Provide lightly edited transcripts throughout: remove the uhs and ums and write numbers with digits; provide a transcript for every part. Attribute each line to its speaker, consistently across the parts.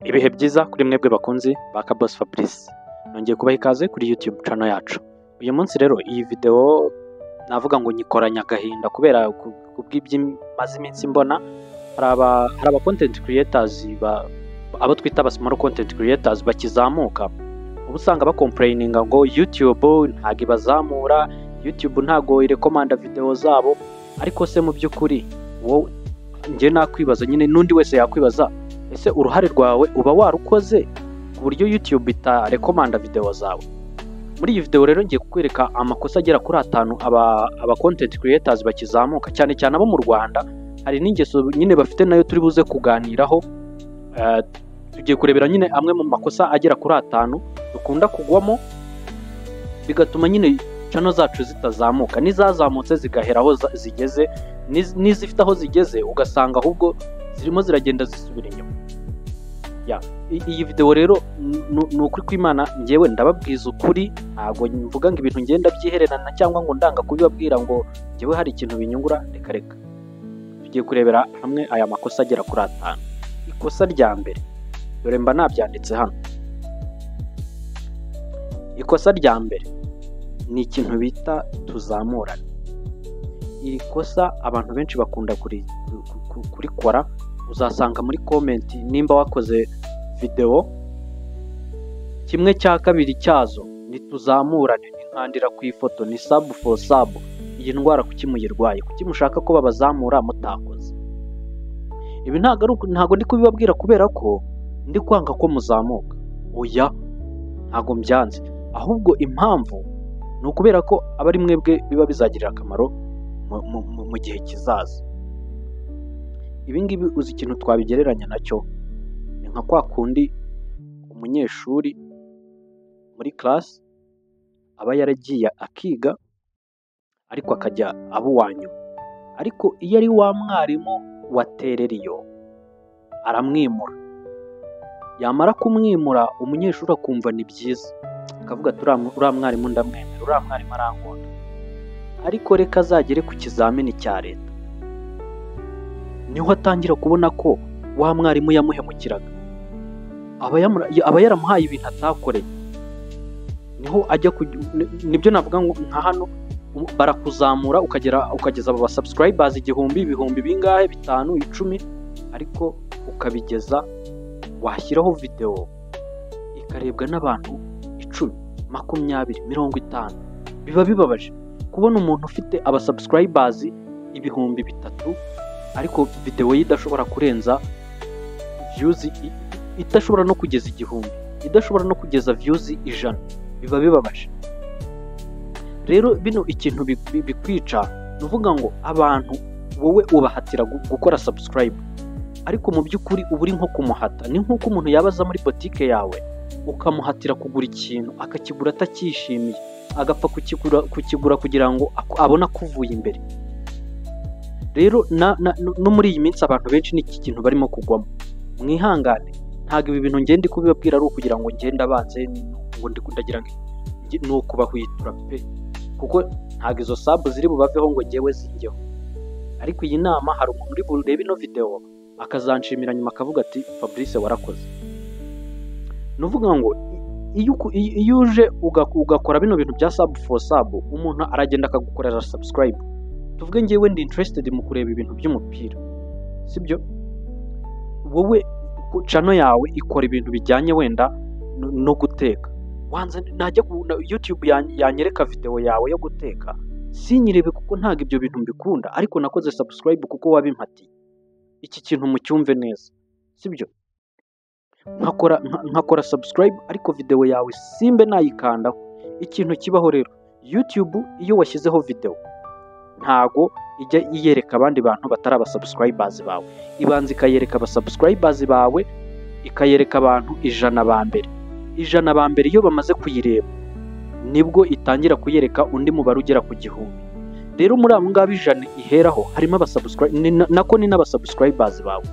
Speaker 1: Ibihe byiza kuri mwebwe bakunzi ba Kaboss Fabrice, nongeye kubaha ikaze kuri YouTube channel yacu. Uyu munsi rero iyi video navuga ngo nyikoranye agahinda kubera kubw'ibyo maze iminsi mbona. Hari aba content creators abo twita aba small content creators bakizamuka, uba usanga bacomplaininga ngo YouTube ntabwo ibazamura, YouTube ntabwo irecommanda video zabo. Ariko se mu by'ukuri wowe, njye nakwibaza nyine, n'undi wese yakwibaza, ese uruhare rwawe uba warukoze ku buryo YouTube itarecommanda video zawe? Muri iyi video rero ngiye kukwereka amakosa agera kuri atanu aba content creators bakizamuka, cyane cyane abo mu Rwanda, hari n'ingeso nyine bafite nayo turi buze kuganiraho. Tugiye kurebera nyine amwe mu makosa agera kuri atanu dukunda kugwamo, bigatuma nyine channel zacu zitazamuka, n'izazamutse zigahera aho zigeze, n'izifite aho zigeze ugasanga ahubwo zirimo ziragenda zisubira inyuma. Ya, iyi video rero ni ukuri kw'Imana, njyewe ndababwiza ukuri, ntabwo mvuga ngo ibintu ngenda byihererana cyangwa ngo ndanga kubibabwira ngo njyewe hari ikintu binyungura, reka reka. Tugiye kurebera hamwe aya makosa agera kuri atanu. Ikosa rya mbere, dore mba nabyanditse hano. Ikosa rya mbere ni ikintu bita "tuzamurane". Iri kosa abantu benshi bakunda kurikora. Uzasanga muri comment, nimba wakoze video, kimwe cya kabiri cyazo ni "tuzamurane", ni "nkandira ku ifoto", ni "sub for sub". Iyi ndwara kuki muyirwaye? Kuki mushaka ko babazamura mutakoze? Ibi ntabwo ndi kubibabwira kubera ko ndi kwanga ko muzamuka, oya, ntabwo mbyanze. Ahubwo impamvu ni ukubera ko aba ari mwebwe biba bizagirira akamaro mu gihe kizaza. Ibi ngibi uzi ikintu twabigereranya nacyo? Ni nka kwa kundi umunyeshuri muri class aba yaragiye akiga ariko akajya aba uwa nyuma, ariko iyo ari wa mwarimu wa tereriyo aramwimura. Yamara kumwimura, umunyeshuri akumva ni byiza, akavuga ati: "Uriya mwarimu ndamwemera, uriya mwarimu arankunda." Ariko reka azagere ku kizamini cya leta, niho atangira kubona ko wa mwarimu yamuhemukiraga, aba yaramuhaye ibintu atakoreye. Niho ajya, nibyo navuga ngo nka hano barakuzamura ukagera, ukageza aba subscribers 1000, ibihumbi bingahe, bitanu, 10, ariko ukabigeza washyiraho video ikarebwa n'abantu 10, 20, 50. Biba bibabaje kubona umuntu ufite aba subscribers 3000 ariko video ye idashobora kurenza views, idashobora no kugeza 1000, idashobora no kugeza views 100. Biba bibabaje. Rero bino ikintu bikwica ni uvuga ngo abantu wowe ubahatira gukora subscribe, ariko mu by'ukuri uba uri nko kumuhata. Ni nk'uko umuntu yaba aza muri botike yawe ukamuhatira kugura ikintu, akakigura atacyishimiye, agapfa kukigura kugira ngo abone akuvuye imbere. Rero no muri iyi minsi abantu benshi n'iki kintu barimo kugwamo. Mwihangane, ntabwo ibi bintu ngenda kubibabwira ari ukugira ngo ngende abanze ngo ndagira ngo ni ukubahwitura pe, kuko ntabwo izo sub ziri bubaveho ngo ngewe zingeho. Ariko iyi nama, hari umuntu uri burebe ino video akazanshimira nyuma, akavuga ati: "Fabrice warakoze." Ni ukuvuga ngo iyo uje ugakora bino bintu bya sub for sub, umuntu aragenda akagukorera subscribe. Tuvuge ngewe ndi interested mu kureba ibintu by'umupira, sibyo? Wowe channel yawe ikora ibintu bijyanye wenda no guteka. Wanze najya ku YouTube yanyereka video yawe yo guteka, sinyirebe kuko ntabwo ibyo bintu mbikunda, ariko nakoze subscribe kuko wabimpatiye. Iki kintu mucyumve neza, sibyo? Nkakora subscribe ariko video yawe simbe nayikandaho. Ikintu kibaho rero, YouTube iyo washyizeho video ntago ijya iyereka abandi bantu batari aba subscribers bawe. Ibanza ikayereka aba subscribers bawe, ikayereka abantu 100 ba mbere. 100 ba mbere iyo bamaze kuyireba, nibwo itangira kuyereka undi mubare ugera ku 1000. Rero muri abo ngabo 100 iheraho harimo aba subscribe, nako ni n'aba subscribers bawe.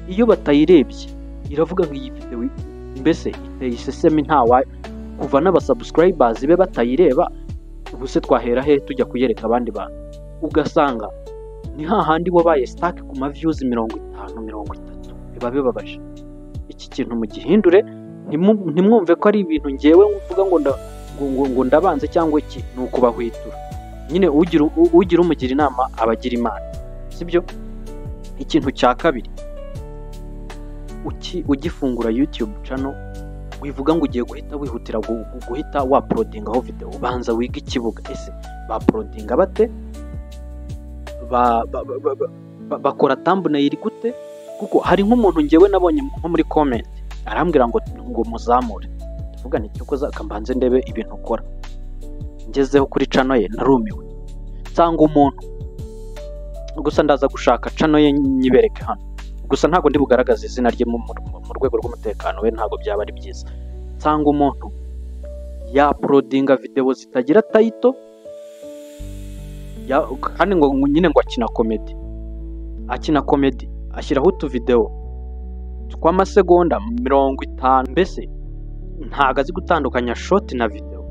Speaker 1: Iyo batayirebye iravuga ngo iyi video mbese iteye isesemi, ntawa kuva n'aba subscribers be batayireba, ubu se twahera he tujya kuyereka abandi bantu? Ugasanga ni hahandi wabaye stuck ku ma views 50, 30. Biba bibabaje. Iki kintu mugihindure. Ntimwumve ko ari ibintu ngewe mvuga ngo ngo ndabanze cyangwa iki, ni ukubahwitura nyine. Ugira umugira inama abagira imana, sibyo? Ikintu cya kabiri, ugifungura YouTube channel, wivuga ngo ugiye guhita wihutira guhita wauploadingaho video. Banza wige ikibuga. Ese bauploadinga bate? Bakora thumbnail gute? Kuko hari nk'umuntu ngewe nabonye nko muri comment arambwira ngo muzamure. Ndavuga nti cyokoza akambanze ndebe ibintu ukora. Ngezeho kuri channel ye narumiwe, nsanga umuntu, gusa ndaza gushaka channel ye nyibereke hano, gusa ntabwo ndi bugaragaze izina rye mu rwego rw'umutekano we, ntabwo byaba ari byiza. Nsanga umuntu yauploadinga video zitagira title kandi ngo nyine ngo akina comedy, akina comedy, ashyiraho utuvideo tw'amasegonda 50, mbese ntabwo azi gutandukanya short na video.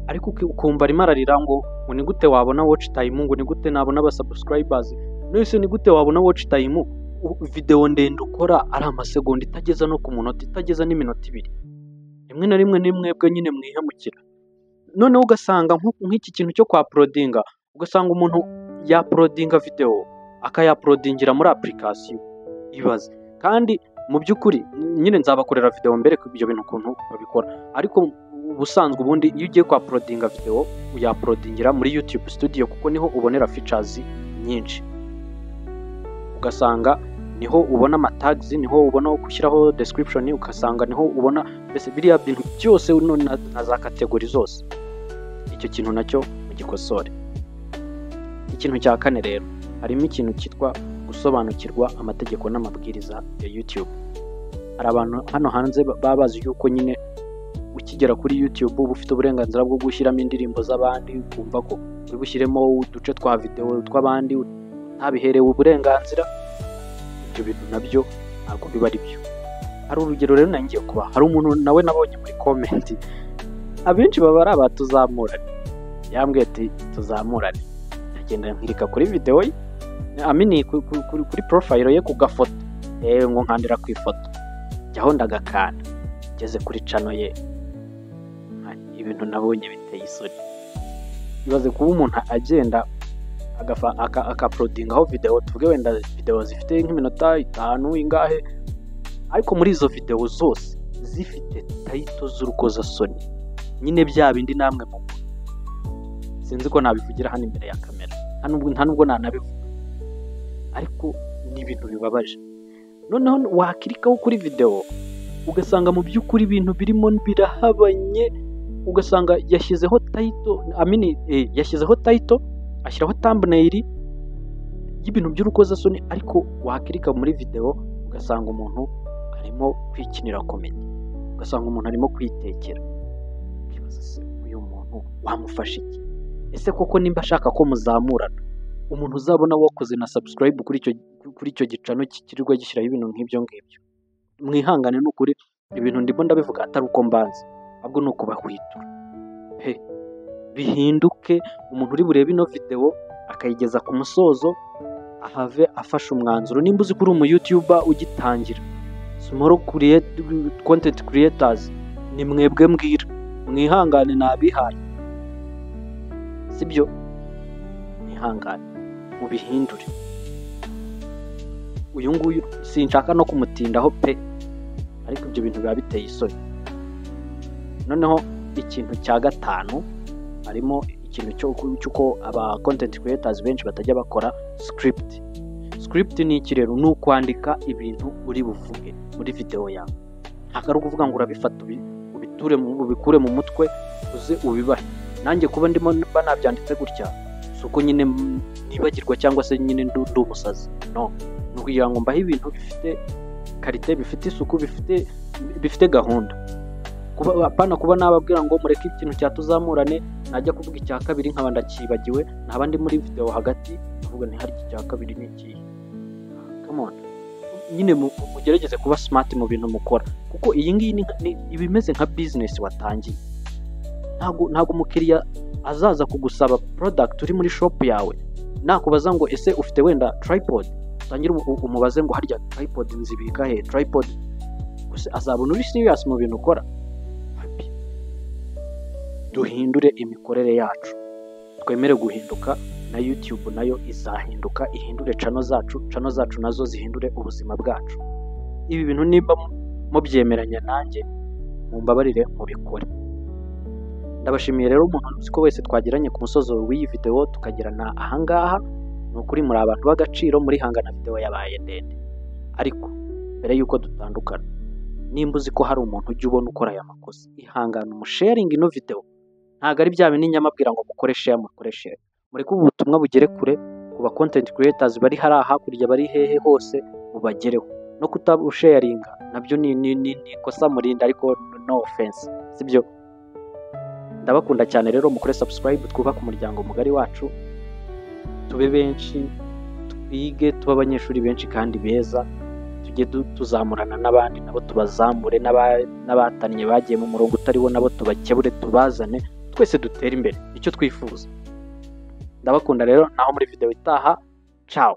Speaker 1: Ariko ukumva arimo ararira ngo ni gute wabona watch time, ngo ni gute nabona aba subscribers. None ni gute wabona watch time video ndende ukora ari amasegonda itageza no ku munota, itageza n'iminota 2? Rimwe na rimwe ni mwebwe nyine mwihemukira. Noneho ugasanga nk'iki kintu cyo kwa uploadinga, ugasanga umuntu yauploadinga video akayauploadingira muri application. Ibaze! Kandi mu by'ukuri nyine nzabakorera video mbere ibyo bintu ukuntu babikora, ariko ubusanzwe ubundi iyo ugiye kwa uploadinga video uyauploadingira muri YouTube Studio, kuko niho ubonera features nyinshi. Ugasanga niho ubona amatags, niho ubona gushyiraho description, ugasanga niho ubona mbese biriya bintu byose na za category zose. Icyo kintu nacyo mugikosore. Ikintu cya kane rero, harimo ikintu cyitwa gusobanukirwa amategeko n'amabwiriza ya YouTube. Hari abantu hano hanze baba bazi yuko nyine ukigera kuri YouTube uba ufite uburenganzira bwo gushyiramo indirimbo z'abandi, ukumva ko uri bushyiremo uduce twa video tw'abandi utabiherewe uburenganzira. Ibyo bintu nabyo ntabwo biba ari byo. Hari urugero rero ngiye kuba, hari umuntu nawe nabonye muri comment, abenshi baba ari abatuzamurane, yambwiye ati tuzamurane. Ndagenda nkirika kuri video ye, amini kuri profile ye ku gafoto, ngo nkandira ku ifoto, jyaho ndagakanda, ngeze kuri channel ye ibintu nabonye biteye isoni. Ibaze kuba umuntu agenda akauploadingaho video, tuvuge wenda video zifite nk'iminota 5 ingahe, ariko muri izo video zose zifite title z'urukozasoni nyine, bya bindi namwe mu sinzi ko nabivugira hano imbere ya kamera, nta nubwo nanabivuga, ariko ni ibintu bibabaje. Noneho wakirikaho kuri video ugasanga mu by'ukuri ibintu birimo birahabanye, ugasanga yashyizeho title, amini yashyizeho title, ashyiraho thumbnail y'ibintu by'urukozasoni, ariko wakirika muri video ugasanga umuntu arimo kwikinira comedy, ugasanga umuntu arimo kwitekera. Ukibaza se uyu muntu wamufasha iki? Ese koko nimba ashaka ko muzamurana, umuntu uzabona wakoze na subscribe kuri icyo gicano kirirwa gishyiraho ibintu nk'ibyo ngibyo, mwihangane n'ukuri, ibintu ndimo ndabivuga atari uko mbanza, ahubwo ni ukubahwitura pe. Bihinduke. Umuntu uri burebe ino video akayigeza ku musozo ahave afashe umwanzuro. Nimba uzi ko uri umu YouTuber ugitangira, small content creators, ni mwebwe mbwira, mwihangane, nabihaye sibyo, mwihangane mubihindure. Uyu nguyu sinshaka no kumutindaho pe, ariko ibyo bintu biba biteye isoni. Noneho ikintu cya gatanu, harimo ikintu cy'uko aba content creators benshi batajya bakora script. Script ni iki rero? Ni ukwandika ibintu uri buvuge muri video yawe. Ntabwo ari ukuvuga ngo urabifata ubiture ubikure mu mutwe uze ubibahe. Nanjye kuba ndimo mba nabyanditse gutya si uko nyine nibagirwa cyangwa se nyine ndi umusazi, no ni ukugira ngo mbahe ibintu bifite qualité, bifite isuku, bifite gahunda. Kuba apana kuba nababwira ngo mureke ikintu cyatuzamurane, najya kuvuga icya kabiri nkaba ndakibagiwe, naba ndi muri video hagati ndavuga nti harya icya kabiri ni ikihe? Come on nyine, mugerageze kuba smart mu bintu mukora, kuko iyi ngiyi ni iba imeze nka business watangiye. Ntabwo umukiriya azaza kugusaba product uri muri shop yawe, nakubaza ngo ese ufite wenda tripod, utangire umubaze ngo harya tripod nzibika he? Tripod Gusa azabona uri serious mu bintu ukora? Happy. Duhindure imikorere yacu, twemere guhinduka, na YouTube nayo izahinduka, ihindure channel zacu, channel zacu nazo zihindure ubuzima bwacu. Ibi bintu niba mubyemeranya nanjye, mumbabarire mubikore. Ndabashimiye rero umuntu uzi ko wese twagiranye ku musozo w'iyi video, tukagerana ahangaha. Ni ukuri muri abantu b'agaciro, muri hangana, video yabaye ndende. Ariko mbere y'uko dutandukana, nimba uzi ko hari umuntu ujya ubona ukora aya makosa, ihangane umusharinga ino video. Ntabwo ari bya bindi nyamabwira ngo mukore share, mukore share. Mureke ubu butumwa bugere kure ku ba content creators bari hariya hakurya, bari hehe hose, bubagereho. No kutabusharinga nabyo ni ikosa murinda, ariko no offense, sibyo? Ndabakunda cyane rero, mukore subscribe, twubake umuryango mugari wacu, tube benshi, twige, tube abanyeshuri benshi kandi beza, tujye tuzamurana n'abandi, nabo tubazamure, n'abatannye bagiye mu murongo utari wo nabo tubakebure, tubazane, twese dutere imbere, icyo twifuza. Ndabakunda rero, naho muri video itaha, ciao.